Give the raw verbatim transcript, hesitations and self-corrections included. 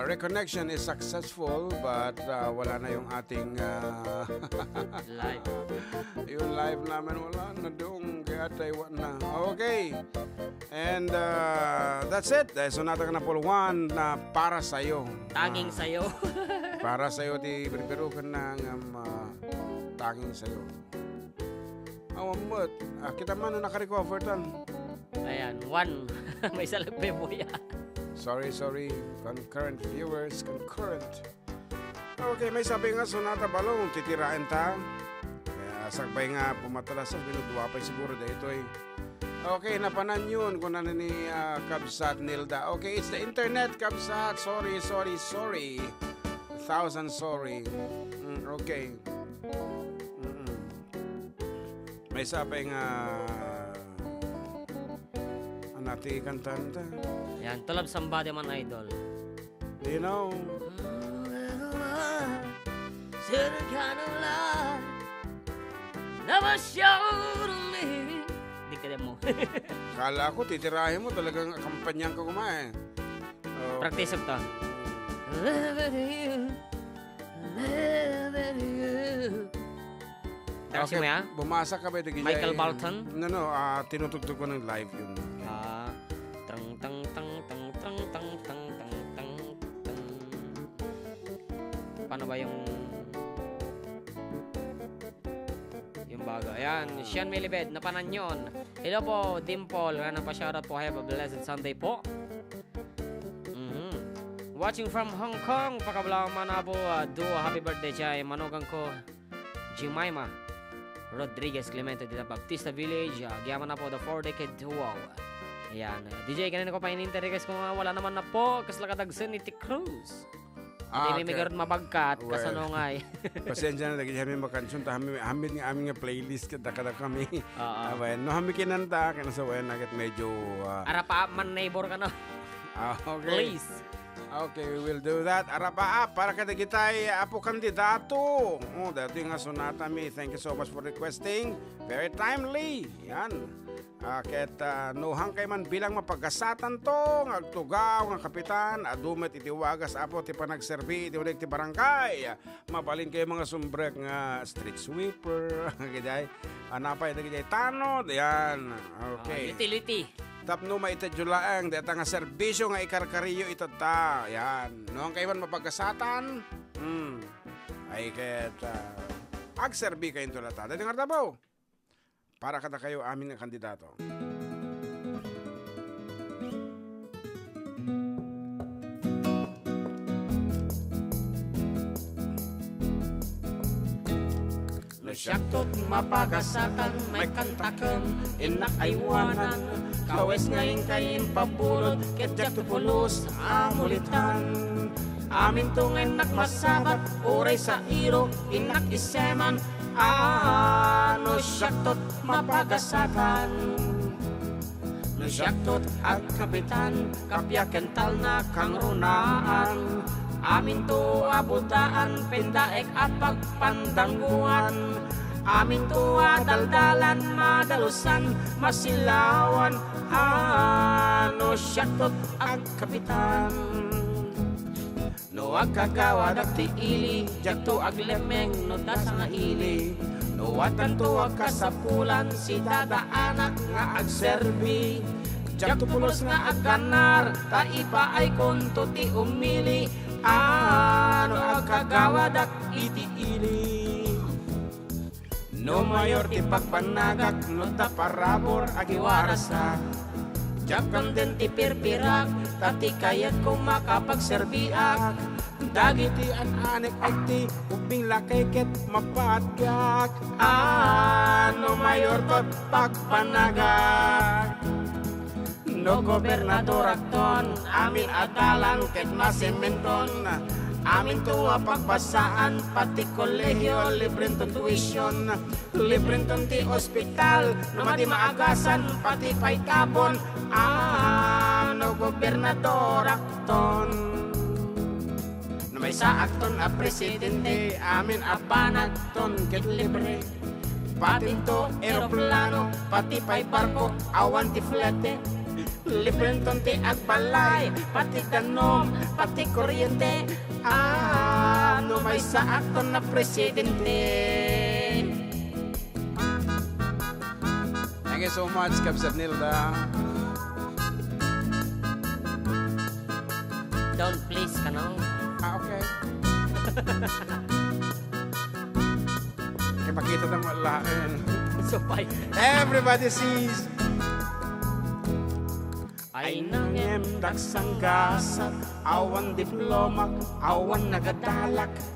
reconnection is successful, but, ah, wala na yung ating, ah, Live. yung live namin, wala na dong, kaya taiwan na. Okay. And, ah, that's it. Dahil sonata ka na, Paul, one na para sa'yo. Tanging Ah, sa'yo. para sa'yo, di berberukan na nga, ah, tanging sa'yo. Awan met. Ah, kita man na nakarecover tan. Ayan, one. May salagpay buya. Sorry, sorry. Concurrent viewers, concurrent. Okay, maysa pay nga sonata, Balong, titiraen ta. Kaya sakbay nga pumatalas, binudua pay siguro daytoy. Okay, napananyon, kuna ni, ah, Kabsat Nilda. Okay, it's the internet, Kabsat. Sorry, sorry, sorry. A thousand sorry. Mm, okay. Mm-mm. Maysa pay nga, ano ti kantanta? Yan, To Love Somebody man, idol. Do you know? Ooh, I don't know. Certain kind of love never showed me. Di ka mo. Kala ko, titirahin mo, talagang kampanyan ka kumain. Okay. Practice to. Loving you, loving you. Tapos Okay, mo ya? bumasa ka ba, dagiti Michael ay Bolton? No, no, ah, tinutugtog ko ng live yun. Ah, tang, tang, tang. Paano ba yung, yung baga? Ayan, Sian Milibed, napananyon. Hello po, Dimple. Rana pa shoutout po. Have a blessed Sunday po. Mhm. Watching from Hong Kong, pakablaw man abo, ah, duo, happy birthday, Jai. Manugang ko, Jemima Rodriguez Clemente dita Baptista Village, ah, agyaman na po, the four decade duo. Ayan. D J, kanina ko pa ininter, request ko nga, wala naman na po. Kasla kadagsen ni Ti Cruz. Ah, Hindi mi okay. Garud mabagkat, Well, kasano nga eh. Pasensya na, dagiti amin makansion, ta amin, amin nga, amin nga playlist, kada, kada kami. Oo. Ah, well, no, amin kinanta, kaya nasa, well, nagit medyo, ah, Arapa man neighbor ka, no? Ah, okay. Please. Okay, we will do that. Arapa, ah, para kadagitay, apo kandidato. Oh, dati nga sonata mi. Thank you so much for requesting. Very timely. Yan. Ah, ket, ah, no, hankay man bilang mapagasatanto nga agtugaw nga kapitan, adu met iti wagas, apo, ti panagserbi iti uneg ti barangay. Mabalin kayo mga sumbrek nga street sweeper, giday. Ah, napay, giday tanod, yan. Okay. Ah, utility. Tapno maitedyo laeng, deta nga serbisyo nga ikarkariyo itatta, yan. No, hankay man mapagasatanto, hmm. Ay, ket, ah, agserbi kayo ito latta. Dati nga, Artabaw. Para kadakayo amin nga kandidato. No siaktot mapagasatan, maikkantakem, innak aywanan, kawes nga inkay impabulot, ket diakto pulos a mulitan. Aminto nga innak masabat, uray sairo, innak iseman, a no siaktot mapagasatan. No siaktot agkapitan, kapiaken talna kangrunaan. Aminto a butaan, pendaek a pagpandangguan. Aminto a daldalan, madalusan, masilawan. A no siaktot agkapitan. No agkagawadak ti ili, diakto aglemmeng no dasa nga ili. No addanto a kasapulan, sidadaanak nga agserbi. Diakto pulos nga agganar, ta ipaaykonto ti umili. A no agkagawadak iti ili. No mayor ti pagbanagak, no ta parabur agiwarasak. Diak kamden ti pirpirak, ta ti kayatko makapagserbiak. Dagiti an-anek ti ubbing lakay ket mapaatgak. A no mayor ti pagbanagak. No gobernadorakton, amin a dalan ket masementon, aminto a pagbasaan, pati kolehiyo, librenton tuition, librenton ti ospital, no madi maagasan, pati pay tabon, a no gobernadorakton. No maysaakton a presidente, amin a banagton ket libre. Patinto, eroplano, pati pay barko, awan ti flete. Librento ti agbalay, pati danum, pati kuryente. Ah, no maysa akton na presidente. Thank you so much, Kabsat Nilda. Don't please, kano? Ah, okay. Kaya makita ng wala. Supay. Everybody sees. Ay nangem daksanggasat, awan diploma, awan nagadalak.